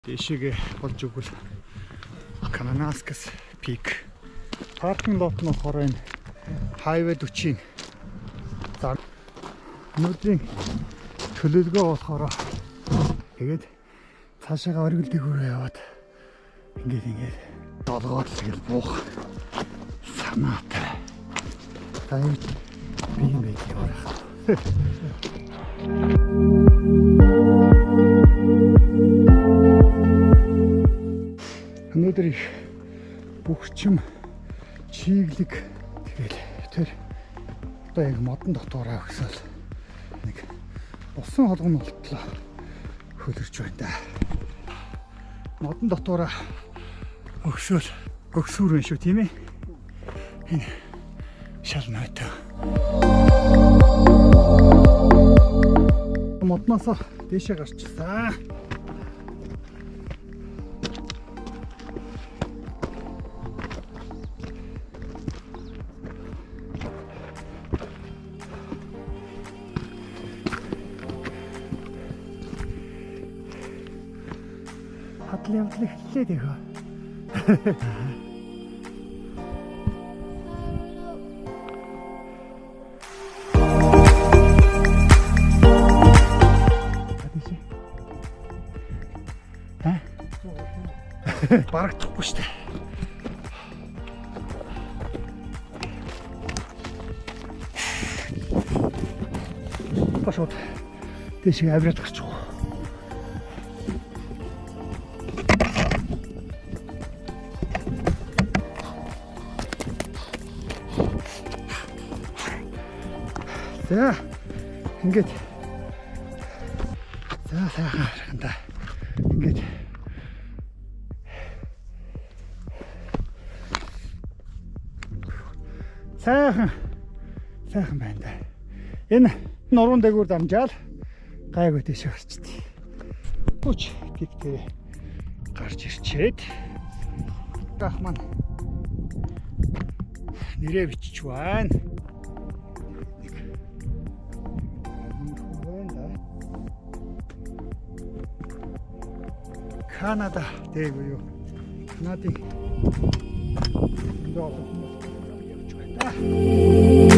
Дээшээгээ болж өгвөл Kananaskis Peak. Parking lot нь болохоор энэ Highway 40-ийн зам. Өнөөдрийн төлөвлөгөө болохоор тэгээд цаашаага оргил дээгүүрээ яваад ингээд долгоод л тэгэл буух санаатай. За ингэж би юм байж явах. Өнөөдөр их бөхчм чиглэг тэгэл тэр одоо яг модон дотоороо өгсөөл нэг усан холгон болтлоо хөлөрч байна да. Модон дотоороо өгсөөл өгсүүр юм шүү, тийм ээ. Энэ шал нойтоо. Модноосоо дээшээ гарчихсан. Хадал явдал эхэллээ тэхөө. Барагдахгүй шүү дээ. Башууд дээшээ авираад гарчих. За ингээд за сайхан харах да. Ингээд сайхан байна да. Энэ нуруунд дээгүүр дамжаал гайгүй тийшээ гарчдээ. Хүч пик дээр гарч ирчээд ах маань нэрээ бичиж байна. Канада дээгүүр юу? Канадын явж байна.